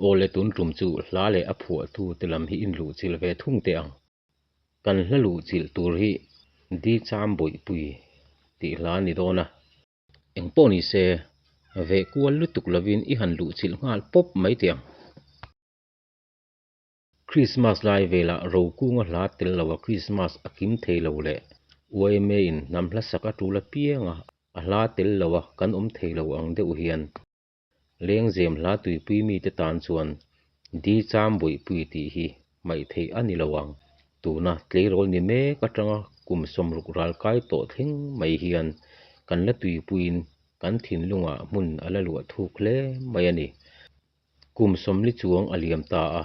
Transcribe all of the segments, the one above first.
Awle tun tum chu hla leh a phuahtu te lam hi in luhchilh ve thung teh ang. Kan hla luhchilh tur hi Di Cham Bawihpui tih hla a ni dawn a. Eng pawh ni se, veh kual lutuk lovin i han luhchilh nghal pawp mai teh ang. Krismas lai velah Rokunga hla tel loa Krismas a kim thei lo leh YMA in hnam hla sak a tul apianga a hla tel loa kan awm thei lo ang deuh hian Lengzem hla tuipui mite tan chuan Di Cham Bawihpui tih hi hmaih theih a ni lo ang. Tuna tleirawl ni mek atanga kum 60 ral kai tawh thleng mai hian kan la tuipuiin kan thinlungah hmun a la luah thuk hle mai a ni. Kum 40 chuang a liam ta a,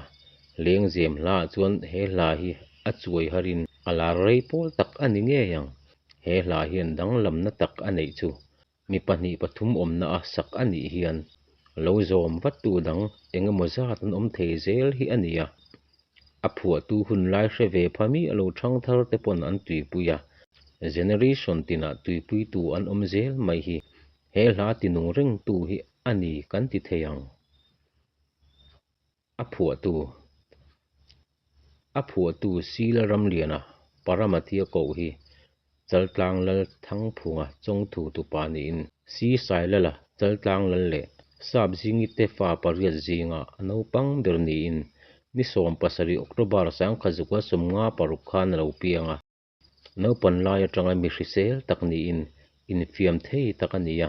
Lengzem hlaah chuan he hla hi a chuai harin a lar rei pawl tak a ni ngei ang. He hla hian danglamna tak a neih chu Mi pahnih pathum awmna a sak a nih hian lo zawm vattu dang eng emaw zat an awm thei zel hi a ni a. A phuahtu hun lai hre ve pha miah lo thang thar te pawn an tuipui a, generation tinah tuipuitu an awm zel mai hi he hla tinung rengtu hi a ni kan ti thei ang. A phuahtu A phuahtu Sila Ramliana Paramatia koh hi Chaltlang Lal Thangphunga chawngthu tupa niin Si Sailala Chaltlang Lal leh Sap Zingite fa pariat zinga a naupang ber niin ni 17 October 1956 khan a lo piang a. Naupan lai atanga mi hrisel tak niin infiam thei tak a ni a,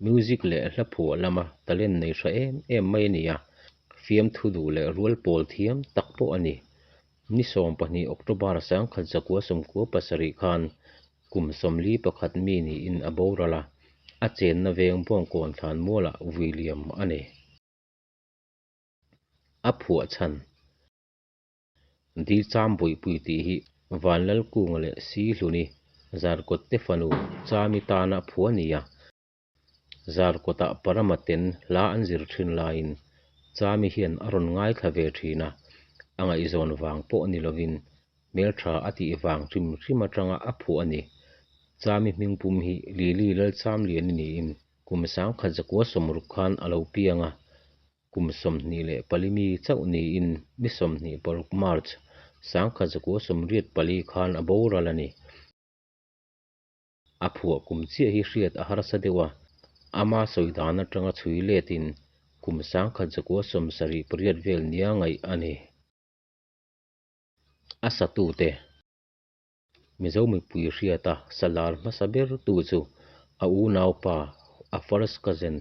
music leh hla phuah lama talent nei hra em em mai a ni a, fiamthu duh leh rual pawl thiam tak pawh a ni. Ni 12 October 1997 khan kum 41 mi niin a boral a, a chenna veng Bawngkawn Thlanmualah vui liam a ni. A phuah chhan. Di Cham Bawihpui tih hi Vanlalkunga leh Sihluni Zarkawt te fanu Chami tana phu a ni a. Zarkawtah Paramaten hla an zir thin laiin Chami hian a rawn ngaithla ve thin a, a ngaihzawn vang pawh ni lovin hmeltha a tih vang hrim hrim atanga a phuah a ni. Chami hmingpum hi Lily Lalchamliani niin kum 1960 khan a lo piang a, Kum 24 mi chauh niin ni 26 March 1984 khan a boral a ni. A phuah kum chiah hi hriat a harsa deuh a, ama sawi dan atanga chhui letin kum 1978 vel nia ngaih a ni. A satute. Mizo mipui hriata salar hmasa ber tu chu a unaupa, a first cousin,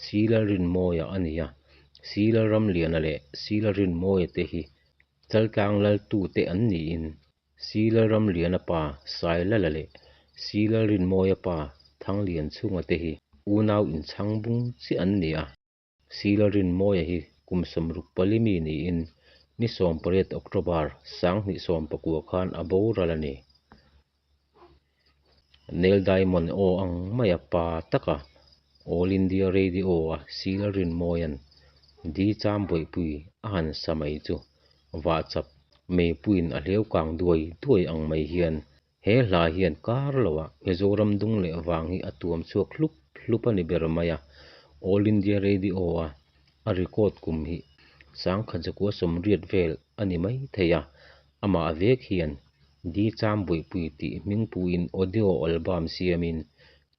Si Lalrinmawia a ni a. Si Lalramliana leh Si Lalrinmawia te hi Chaltlang laltute an niin Si Lalramliana pa Sailala leh Si Lalrinmawia pa Thanglianchhunga te hi unau inchhang bung chiah an ni a. Sila Rinmawia hi kum 64 mi niin ni 18 October 2019 khan a boral a ni. Neil Diamond aw ang maia pa taka All India Radio-a Sila Rinmawia'n Di Cham Bawihpui a han sa mai chu vahchap meipuiin a hleu kang duai duai ang mai hian he hla hian kar loah Mizoram dung leh vang hi a tuam chhuak hlup hlup a ni ber mai a, All India Radio-a a record kum hi 1980 vel a ni mai thei a, amah vek hian Di Cham Bawihpui tih hmingpuiin audio album siamin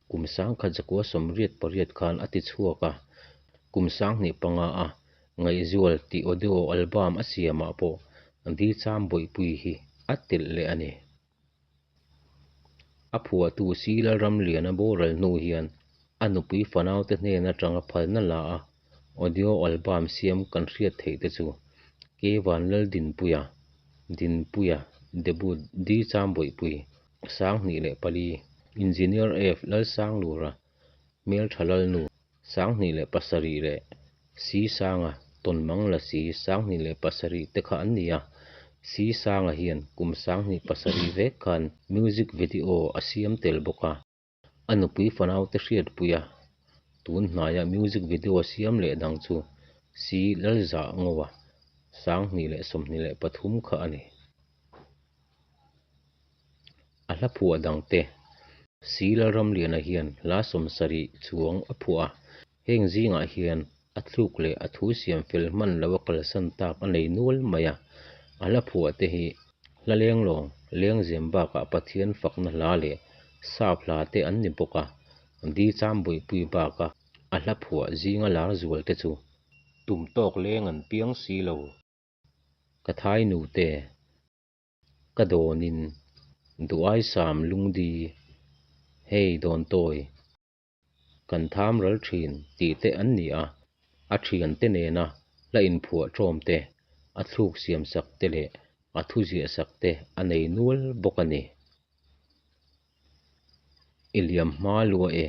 kum 1988 khan a ti chhuak a, kum 2005-a Ngaihzual tih audio album a siamah pawh Di Cham Bawihpui hi a telh leh a ni. A phuahtu Si Lalramliana boral hnu hian a nupui fanaute hnen atanga phalna la a audio album siam kan hriat theih te chu K Vanlaldinpuia, Dinpuia, debut Di Cham Bawihpui, 2004, Engineer F Lalsanglura, Hmeltha Lalnu, 2007 leh Si Sanga, Tawnmang Lasi, 2007 te kha an ni a. Si Sanga hian kum 2007 vek khan music video a siam tel bawk a. A nupui fanaute hriatpui a, tun hnaia music video siam leh dang chu Si Lalzah Ngoa, 2023 kha a ni. A hla phuah dangte, Si Lalramliana hian hla 70 chuang a phuah a, heng zingah hian. A thluk leh a thu siam fel hman lo a kalsan tak a nei nual mai a. A hla phuah te hi hla lenglawng, lengzem bakah Pathian fakna hla leh sap hla te an ni bawk a. Di Chambuipui baka a hla phuah zinga lar zual te chu tum tawk leng an piang si lo. Ka thai nute, ka dawnin duaisam lungdi, hei dawntawi. Kan tham ral thin tih te an ni a, a thiante nena hla inphuah tawm te, a thluk siam sak te leh a thu ziah sak te a nei nual bawk a ni. I liam hma lua e,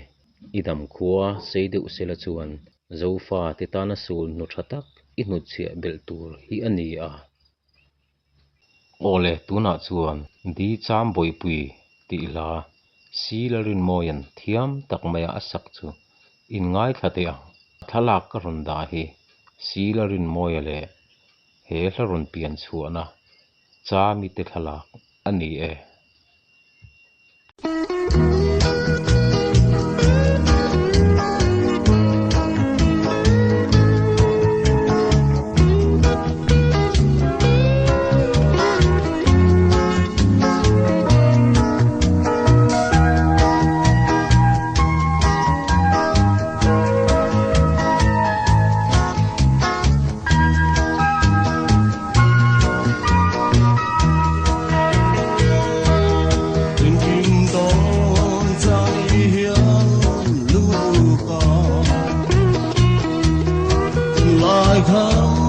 i dam khua sei deuh sela chuan Zofa te tana sul hnu tha tak i hnutchhiah belh tur hi a ni a. Awle, tunah chuan Di Cham Bawihpui tih hla Si Lalrinmawia'n thiam tak maia a sak chu in ngaithla teh ang. Thlalak ka rawn dah hi Si Lalrinmawia leh he hla rawn pian chhuahna Chami te thlalak a ni e. Lai kham